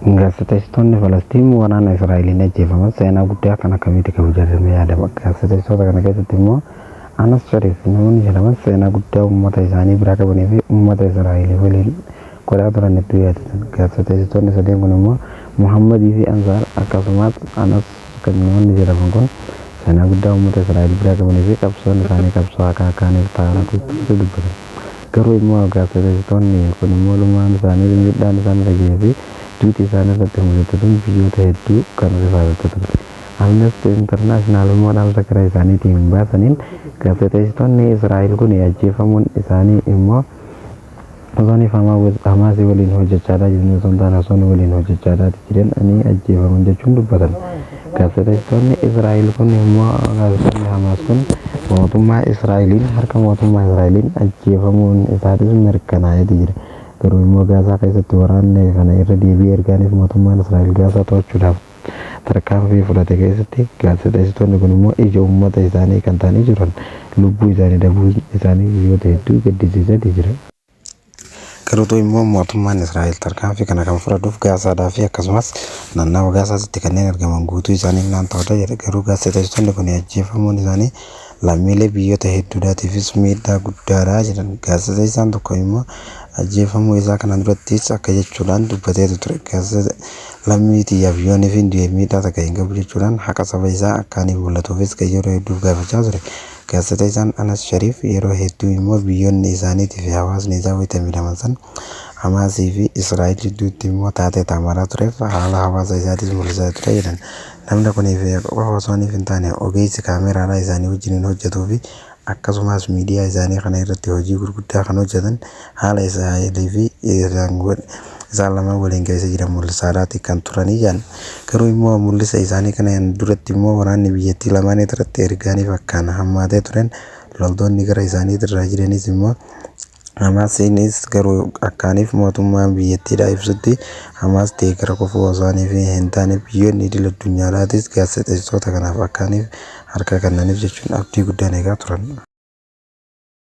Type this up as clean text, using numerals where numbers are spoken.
Gaazexeessitoonni Falastiin waraana Israa'eliin ajjeefaman seenaa guddaa kan akkamitti qabu jedhamee yaadama. Gaazexeessitoota kana keessatti immoo Anas Shariif namoonni jedhaman seenaa guddaa uummata isaanii biraa qabanii fi uummata Israa'el waliin godhaa turan hedduu yaadatan. Gaazexeessitoonni sadeen kun immoo Muhammadii fi Ansaar akkasumas Anas kan namoonni jedhaman kun seenaa guddaa uummata Israa'el biraa qabanii fi qabsoon isaanii qabsoo akka akkaaniif ta'an dubbatan. Garuu immoo gaazexeessitoonni kun immoo lumaan isaanii miidhaan isaan irra gahee fi duuti isaan irratti mul'atu tun biyyoota hedduu kan rifaasifte turte. Amnesty International immoo dhaamsa karaa isaaniitiin baasaniin gaazexeessitoonni Israa'el kun ajjeefamuun isaanii immoo osoo Hamaasii waliin hojjechaadhaa jiran osoo hin taane osoo waliin hojjechaadhaa jiran ani ajjeefaman jechuun dubbatan. Gaazexeessitoonni Israa'el kun immoo gaazexeessitoonni Hamaas kun mootummaa Israa'eliin harka mootummaa Israa'eliin ajjeefamuun isaatis mirkanaa'eeti jira. Garuu immoo Gaazaa keessatti waraanni kana irra deebi'ee ergaaniif mootummaan Israa'el Gaazaa to'achuudhaaf tarkaanfii fudhate keessatti gaazexeessitoonni kun immoo ija uummata isaanii kan ta'anii jiran lubbuu isaanii dhabuu isaanii biyyoota hedduu gaddisiiseeti jira. Garuutu immoo mootummaan Israa'el tarkaanfii kana kan fudhatuuf Gaazaadhaa fi akkasumas naannawa Gaazaatti kanneen argaman guutuu isaanii naan ta'udha jedhe. Garuu gaazexeessitoonni kun ajjeefamuun isaanii lammiilee biyyoota hedduudhaatiifis miidhaa guddaadha jedhan. Gaazexeessaan tokko immoo ajjeefamuu isaa kana durattis akka jechuudhaan dubbateetu ture. Lammii xiyyaaf yoonii fi du'e miidhaa takka hin qabu jechuudhaan haqa saba isaa akkaaniif mul'atuufis kan yeroo hedduuf gaafachaa ture. Gaazexeessaan Anas Shariif yeroo hedduu immoo biyyoonni isaaniitii fi hawaasni isaa wayita miidhaman san Hamaasii fi Israa'el jidduutti immoo taatee taamaraa tureef haala hawaasa isaatis mul'isaa ture jedhan. Namni kunii fi qofa osoo hin taane ogeessi kaameraadhaa isaanii wajjiniin hojjetuu fi akkasumas miidiyaa isaanii kana irratti hojii gurguddaa kan hojjetan haala Israa'elii fi isaan lamaan waliin keessa jiran mul'isaadhaati kan turanii jedhan. Garuu immoo mul'isa isaanii kana duratti immoo waraanni biyyattii lamaan irratti ergaaniif akkaan hammaatee turen loltoonni gara isaanii irraa jiranis immoo Hamaasiinis garuu akkaaniif mootummaan biyyattiidhaa ibsutti Hamaas deeggara qofa osoo hin taane biyyoonni idil addunyaadhaatis gaazexeessitoota kanaaf akkaaniif harka kennaniif jechuun abdii guddaan eegaa turan.